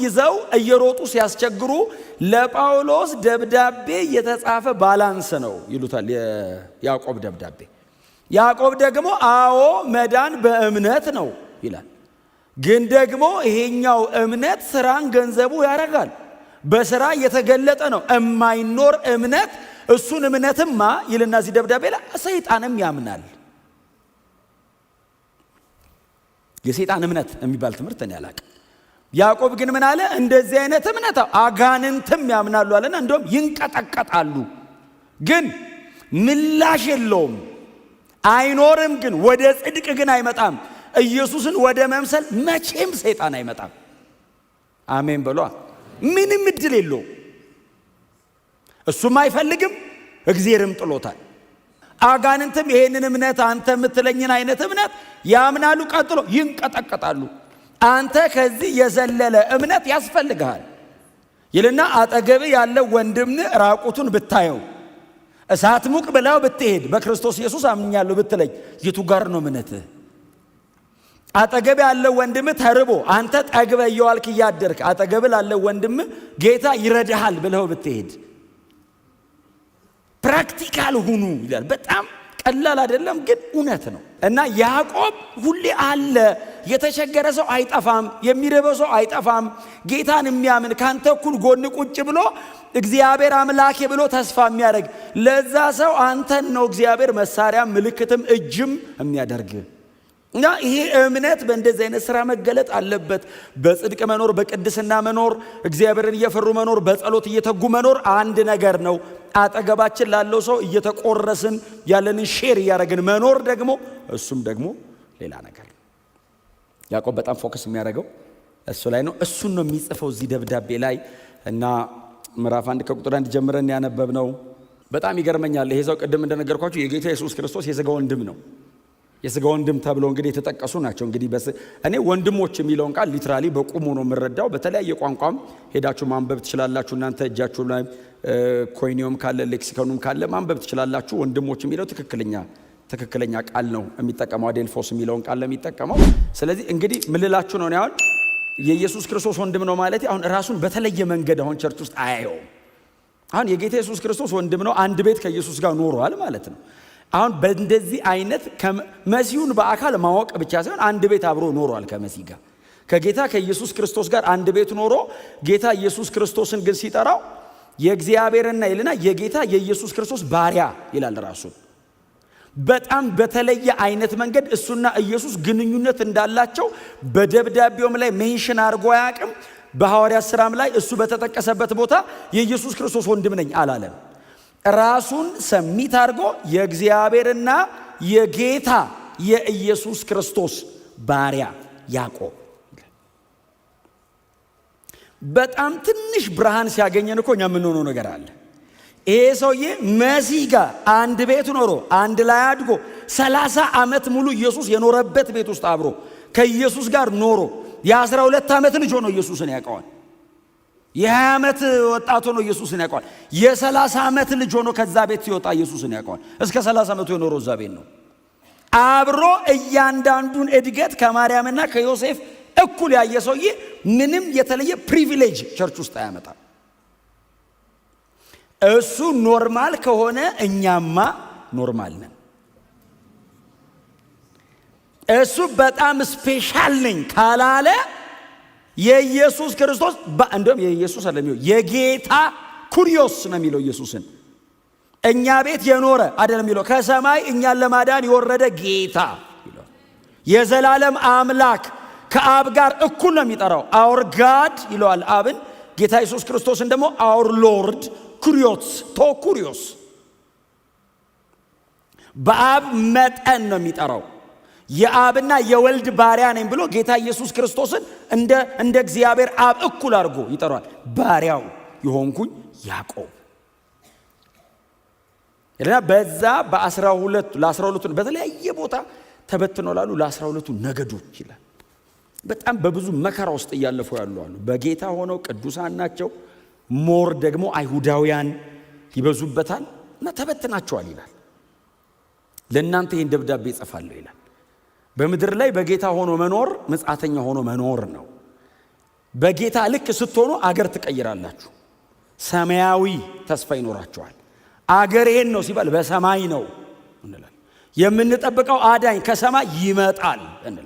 ይዘው እየሮጡ ሲያስቸግሩ ለጳውሎስ ደብዳቤ የተጻፈ balance ነው ይሉታል የያዕቆብ ደብዳቤ። ያዕቆብ ደግሞ አዎ መዳን በእምነት ነው ይላል። ግን ደግሞ ይሄኛው እምነት ስራን ገንዘቡ ያደርጋል። በስራ የተገለጠ ነው። እማይኖር እምነት እሱን እምነትማ ይልና እዚህ ደብዳቤ ላይ ሰይጣንም ያምናል። የሰይጣን እምነት የሚባል ትምህርት እኔ አላቅም። ያዕቆብ ግን ምን አለ? እንደዚህ አይነት እምነት አጋንንትም ያምናሉ አለና እንደውም ይንቀጠቀጣሉ፣ ግን ምላሽ የለውም፣ አይኖርም፣ ግን ወደ ጽድቅ ግን አይመጣም። ኢየሱስን ወደ መምሰል መቼም ሰይጣን አይመጣም። አሜን በሏ። ምንም እድል የለውም። እሱም አይፈልግም፣ እግዚአብሔርም ጥሎታል። አጋንንትም ይሄንን እምነት አንተ የምትለኝን አይነት እምነት ያምናሉ፣ ቀጥሎ ይንቀጠቀጣሉ። አንተ ከዚህ የዘለለ እምነት ያስፈልግሃል ይልና አጠገብ ያለው ወንድም ራቁቱን ብታየው እሳት ሙቅ ብለው ብትሄድ በክርስቶስ ኢየሱስ አምኛለሁ ብትለኝ የቱ ጋር ነው እምነትህ? አጠገብ ያለው ወንድም ተርቦ አንተ ጠግበህ እየዋልክ እያደርክ አጠገብ ላለው ወንድም ጌታ ይረዳሃል ብለው ብትሄድ practical ሁኑ ይላል። በጣም ቀላል አይደለም፣ ግን እውነት ነው። እና ያዕቆብ ሁሌ አለ። የተቸገረ ሰው አይጠፋም፣ የሚርበው ሰው አይጠፋም። ጌታን የሚያምን ካንተ እኩል ጎን ቁጭ ብሎ እግዚአብሔር አምላኬ ብሎ ተስፋ የሚያደርግ ለዛ ሰው አንተን ነው እግዚአብሔር መሳሪያ ምልክትም እጅም የሚያደርግ። እና ይሄ እምነት በእንደዚህ አይነት ስራ መገለጥ አለበት። በጽድቅ መኖር፣ በቅድስና መኖር፣ እግዚአብሔርን እየፈሩ መኖር፣ በጸሎት እየተጉ መኖር አንድ ነገር ነው። አጠገባችን ላለው ሰው እየተቆረስን ያለንን share እያደረግን መኖር ደግሞ እሱም ደግሞ ሌላ ነገር ነው። ያዕቆብ በጣም focus የሚያደርገው እሱ ላይ ነው። እሱን ነው የሚጽፈው እዚህ ደብዳቤ ላይ እና ምዕራፍ 1 ከቁጥር 1 ጀምረን ያነበብነው በጣም ይገርመኛል። ይሄ ሰው ቅድም እንደነገርኳችሁ የጌታ ኢየሱስ ክርስቶስ የሥጋ ወንድም ነው። የሥጋ ወንድም ተብሎ እንግዲህ የተጠቀሱ ናቸው። እንግዲህ እኔ ወንድሞች የሚለውን ቃል literally በቁሙ ነው የምረዳው። በተለያየ ቋንቋም ሄዳችሁ ማንበብ ትችላላችሁ። እናንተ እጃችሁ ላይ ኮይኔውም ካለ lexicon ኑም ካለ ማንበብ ትችላላችሁ። ወንድሞች የሚለው ትክክለኛ ቃል ነው የሚጠቀመው። አዴልፎስ የሚለውን ቃል ነው የሚጠቀመው። ስለዚህ እንግዲህ ምን ልላችሁ ነው፣ እኔ አሁን የኢየሱስ ክርስቶስ ወንድም ነው ማለት አሁን ራሱን በተለየ መንገድ አሁን church ውስጥ አያየውም። አሁን የጌታ ኢየሱስ ክርስቶስ ወንድም ነው፣ አንድ ቤት ከኢየሱስ ጋር ኖሯል ማለት ነው። አሁን በእንደዚህ አይነት መሲሁን በአካል ማወቅ ብቻ ሳይሆን አንድ ቤት አብሮ ኖሯል ከመሲህ ጋር፣ ከጌታ ከኢየሱስ ክርስቶስ ጋር አንድ ቤት ኖሮ ጌታ ኢየሱስ ክርስቶስን ግን ሲጠራው የእግዚአብሔርና ይልና የጌታ የኢየሱስ ክርስቶስ ባሪያ ይላል ራሱን። በጣም በተለየ አይነት መንገድ እሱና ኢየሱስ ግንኙነት እንዳላቸው በደብዳቤውም ላይ mention አድርጎ አያውቅም። በሐዋርያት ሥራም ላይ እሱ በተጠቀሰበት ቦታ የኢየሱስ ክርስቶስ ወንድም ነኝ አላለም። ራሱን submit አድርጎ የእግዚአብሔርና የጌታ የኢየሱስ ክርስቶስ ባሪያ ያዕቆብ። በጣም ትንሽ ብርሃን ሲያገኘን እኮ እኛ የምንሆነው ነገር አለ። ይሄ ሰውዬ መሲህ ጋር አንድ ቤት ኖሮ አንድ ላይ አድጎ 30 ዓመት ሙሉ ኢየሱስ የኖረበት ቤት ውስጥ አብሮ ከኢየሱስ ጋር ኖሮ የ12 ዓመት ልጅ ሆኖ ኢየሱስን ያውቀዋል። የ20 ዓመት ወጣት ሆኖ ኢየሱስን ያውቀዋል። የ30 ዓመት ልጅ ሆኖ ከዛ ቤት ሲወጣ ኢየሱስን ያውቀዋል። እስከ 30 ዓመቱ የኖረው እዛ ቤት ነው። አብሮ እያንዳንዱን እድገት ከማርያምና ከዮሴፍ እኩል ያየ ሰውዬ ምንም የተለየ privilege church ውስጥ አያመጣም። እሱ normal ከሆነ እኛማ normal ነን። እሱ በጣም special ነኝ ካላለ የኢየሱስ ክርስቶስ እንደውም የኢየሱስ አይደለም የሚለው የጌታ ኩሪዮስ ነው የሚለው። ኢየሱስን እኛ ቤት የኖረ አይደለም የሚለው፣ ከሰማይ እኛን ለማዳን የወረደ ጌታ ይለዋል። የዘላለም አምላክ ከአብ ጋር እኩል ነው የሚጠራው። Our God ይለዋል አብን። ጌታ ኢየሱስ ክርስቶስን ደግሞ our Lord ኩሪዮስ ቶ ኩሪዮስ በአብ መጠን ነው የሚጠራው። የአብና የወልድ ባሪያ ነኝ ብሎ ጌታ ኢየሱስ ክርስቶስን እንደ እግዚአብሔር አብ እኩል አድርጎ ይጠራዋል። ባሪያው የሆንኩኝ ያዕቆብ እና በዛ በአስራ ሁለቱ ለአስራ ሁለቱ በተለያየ ቦታ ተበትነው ላሉ ለአስራ ሁለቱ ነገዶች ይላል። በጣም በብዙ መከራ ውስጥ እያለፉ ያሉ አሉ። በጌታ ሆነው ቅዱሳን ናቸው። more ደግሞ አይሁዳውያን ይበዙበታል እና ተበትናቸዋል ይላል። ለእናንተ ይህን ደብዳቤ እጽፋለሁ ይላል። በምድር ላይ በጌታ ሆኖ መኖር መጻተኛ ሆኖ መኖር ነው። በጌታ ልክ ስትሆኑ አገር ትቀይራላችሁ። ሰማያዊ ተስፋ ይኖራችኋል። አገር ይሄን ነው ሲባል በሰማይ ነው እንላለን። የምንጠብቀው አዳኝ ከሰማይ ይመጣል እንላለን።